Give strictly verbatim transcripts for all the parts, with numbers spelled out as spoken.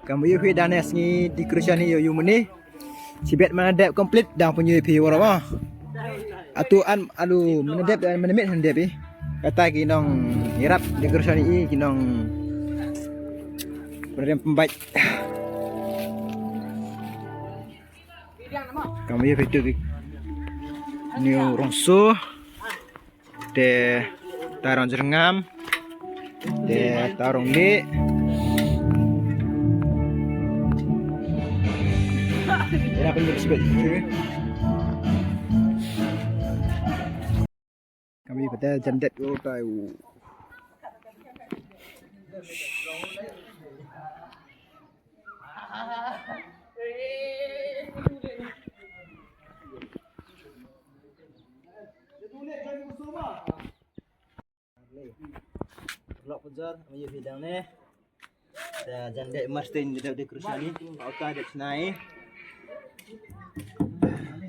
Kam ïohi phi da ne sngi decoration hi ïoh ïoh mane. Shibit mana dep complete dang pynïoh phi waroh ma. Atu an alu mana dep da mana mit han dep hi. Kata ki nong ïarap decoration hi ki nong pynrem pynbait. Kam ïohi phi tu ki new rong so. Te tarong jyrngam. Te tarong ni. Ira pun jadi sebab. Kami pada jandet ko tahu. Lok pejor, ayo hidang ne. Da jan dek Martin da dek Krishna ni. Oka dek snai.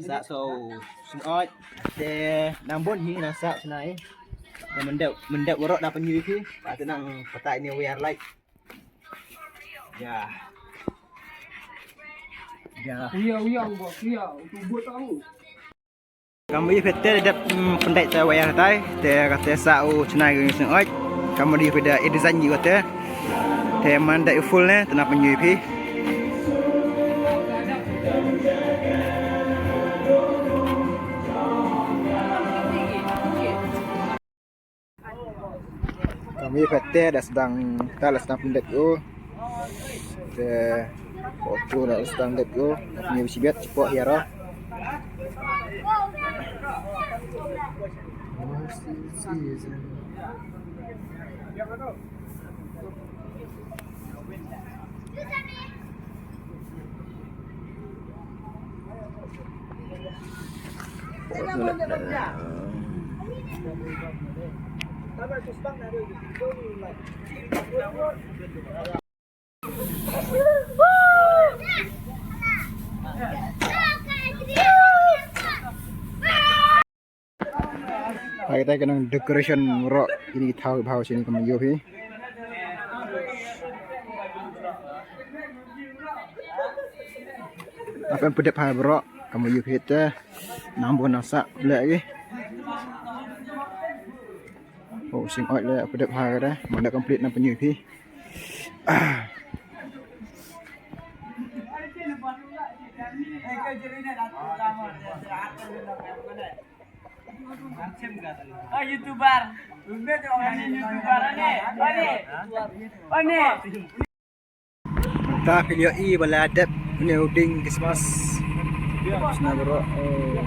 Sa so snot. Te nambon hi na sa snai. Da mendep mendep warok da penyu hi. Pati nang patai ni we are like. Ya. Ya. Uya uya uya uya. Utu buat tahu. Kam ïohi phi te dep, mm, pyndait te wire tai te kata sa u chnai gu sing oi. Kam ïohi phi da i design ïa kata. Te man da i full ne te na pynïohi phi. Kami pete da sdang, ta la sdang pyndep ïa u. Te photo da sdang dep ïa u. Ni bisi bet chipok hiaro. Hai, kita kena decoration rock ini, kita bhau sini kami yo hi. Apa yang pedep hai bro? Kami yo hi te. Nambah nasak lagi. Oh, sing oi le pedep hai kata. Mana complete na penyu hi. Ah. Oh, YouTuber. Ini YouTuber, ane, ane, ane. Mynta phi ïohi ba la dep ne u ding Christmas. Sna bro. Oh.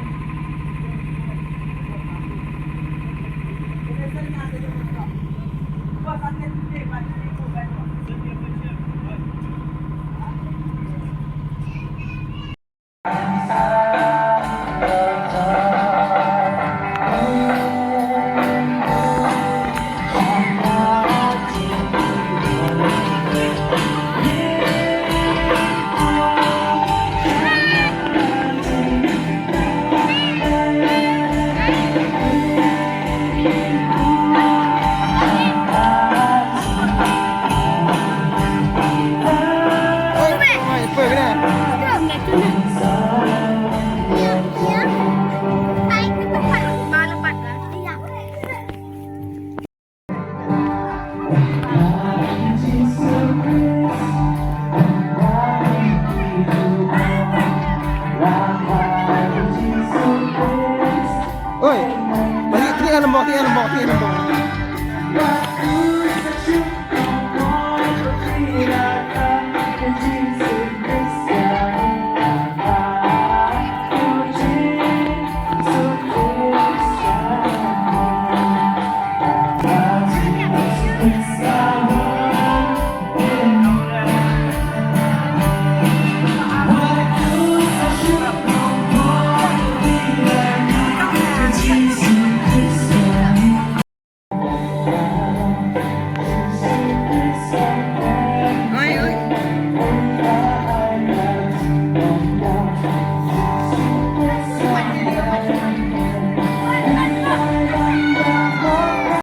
Oi, balik, klik lembok, klik lembok, klik lembok.